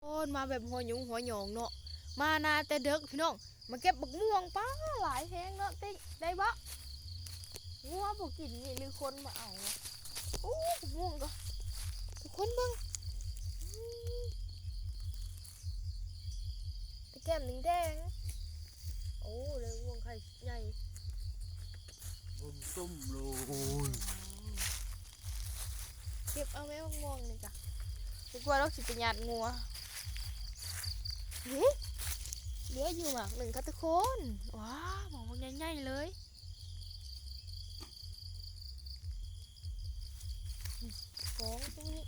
ໂອ້ຍ ມາແບບຫົວຍຸງຫົວຫຍອງເນາະ ມານາແຕ່ເດິກພີ່ນ້ອງ ມາເກັບບັກມ່ວງ ປ້າ ຫຼາຍແຮງເນາະ ໄດ້ ໄດ້ບໍ່? ງົວບໍ່ກິນນີ້ ຫຼືຄົນມາເອົາວະ? ໂອ້ ບັກມ່ວງກໍ ທຸກຄົນເບິ່ງ ອືມ ແຕ່ແກ້ມແດງໆ ໂອ້ ໄດ້ມ່ວງໄຂ່ໃຫຍ່ ເບິ່ງຕົ້ມໂລຍ. ເກັບເອົາແມ່ບັກມ່ວງນີ້ກະ ດີກວ່າດອກ ຊິໄປຫຍາດງົວ. ເຮີ້ຍ ເຫຼືອຢູ່ໝາກໜຶ່ງຄ່ະທຸກຄົນ. ວ້າວ ໝາກບັກໃຫຍ່ໆເລີຍ ກອງຕົງນີ້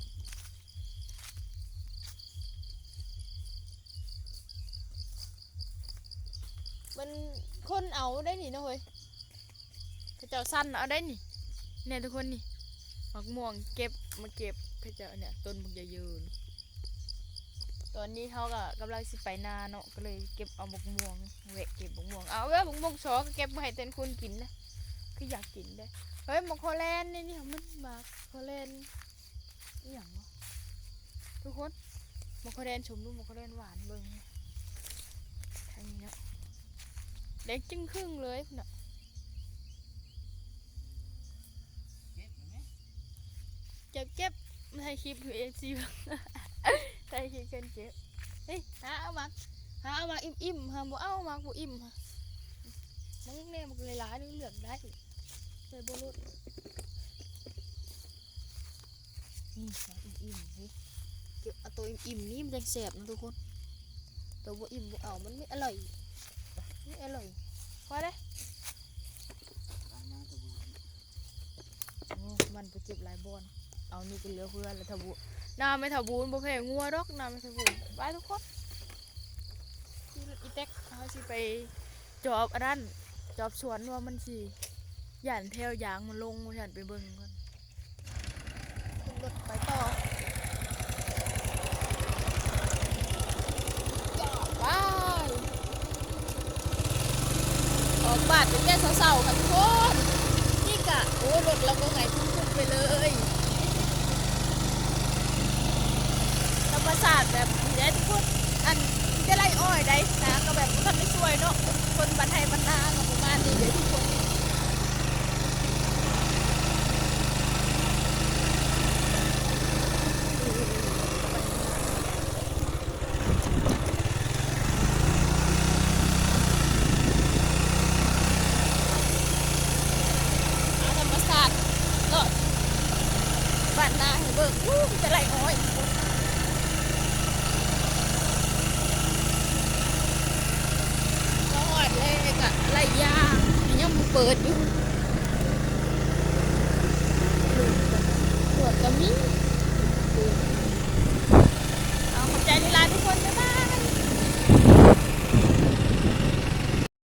ມັນຄົນເອົາໄດ້ນີ້ເນາະເຮີ້ຍ. ເຂົາເຈົ້າສັ່ນເອົາໄດ້ນີ້ ແນ່ທຸກຄົນນີ້ ໝາກມ່ວງເກັບ ມາເກັບ ເຂົາເຈົ້າ ເນ່ຍ ຕົ້ນບັກໃຫຍ່ເຍີນ. ຕອນນີ້ເຮົາກໍກຳລັງຊິໄປນາເນາະ ກໍເລີຍເກັບເອົາບັກມ່ວງ ແວະເກັບບັກມ່ວງ. ເອົາເວີ້ຍ ບັກມ່ວງຊອກະເກັບໄວ້ໃຫ້ແຕ່ນຄຸນກິນນະ ຄືຢາກກິນເດ້. ເຮີ້ຍ ໝາກໂຄແລນນີ້ ນີ້ມັນໝາກໂຄແລນ ອີ່ຫຍັງວະທຸກຄົນ? ໝາກໂຄແລນຊົມ ຫຼື ໝາກໂຄແລນຫວານ? ເບິ່ງທາງນີ້ເນາະ ແດງຈຶ່ງຄຶ່ງເລີຍພຸ້ນນະ. ເກັບ ເກັບ ມາຖ່າຍຄລິບໃຫ້ເອັຟຊີເບິ່ງ ຖ່າຍຄລິບເພິ່ນເກັບ. ເຮີ້ຍ ຫາເອົາໝາກ ຫາເອົາໝາກອີ່ມໆ ຫາບໍ່ເອົາໝາກບໍ່ອີ່ມ ໝາກແນວໝາກຫຼາຍໆ ເລືອກໄດ້ ໃສ່ບໍ່ຫຼຸດ. ນີ້ ໝາກອີ່ມໆ ເອີຍ ເກັບເອົາໂຕອີ່ມໆ ນີ້ມັນຈັ່ງແຊບນະທຸກຄົນ. ໂຕບໍ່ອີ່ມບໍ່ເອົາ ມັນໄມ່ອະລ່ອຍ ໄມ່ອະລ່ອຍ. ພໍແລ້ວ. ໂອ້ ມັນໄປເກັບຫຼາຍບ່ອນ ເອົານີ້ກໍເຫຼືອເພື່ອລະ ຖ້າບໍ່ ນາແມ່ຖ້າບຸນບໍ່ແພ້ງົວດອກ ນາແມ່ຖ້າບຸນ. ໄປທຸກຄົນ ຂີ່ລົດອີແຕັກ ເຮົາຊິໄປຈອບອັນນັ້ນ ຈອບສວນວ່າມັນຊິ ຢ້ານແຖວຢາງມັນລົງ ວ່າຊັ້ນ ໄປເບິ່ງກ່ອນ. ຂຶ້ນລົດໄປຕໍ່ ໄປ ອອກບ້ານຕັ້ງແຕ່ເຊົ້າໆ ຄ່ະທຸກຄົນ. ນີ້ກະ ໂອ້ ລົດລາວກໍໄຫງຄຶ້ມໆ ໄປເລີຍ ທຳມະຊາດແບບນີ້ແຫຼະທຸກຄົນ. ອັນ ມີແຕ່ໄຮ່ອ້ອຍໃດ ນາກໍແບບບໍ່ທັນໄດ້ຊ່ວຍເນາະ ຄົນບ້ານໄຮ່ບ້ານນາກໍປະມານນີ້ເດ້ທຸກຄົນ. ເອົາທຳມະຊາດເລາະບ້ານນາໃຫ້ເບິ່ງ ອູ້ ມີແຕ່ໄຮ່ອ້ອຍ. ມາຮອດແລ້ວກະໄລ່ຢາງ ຍັງບໍ່ເປີດຢູ່.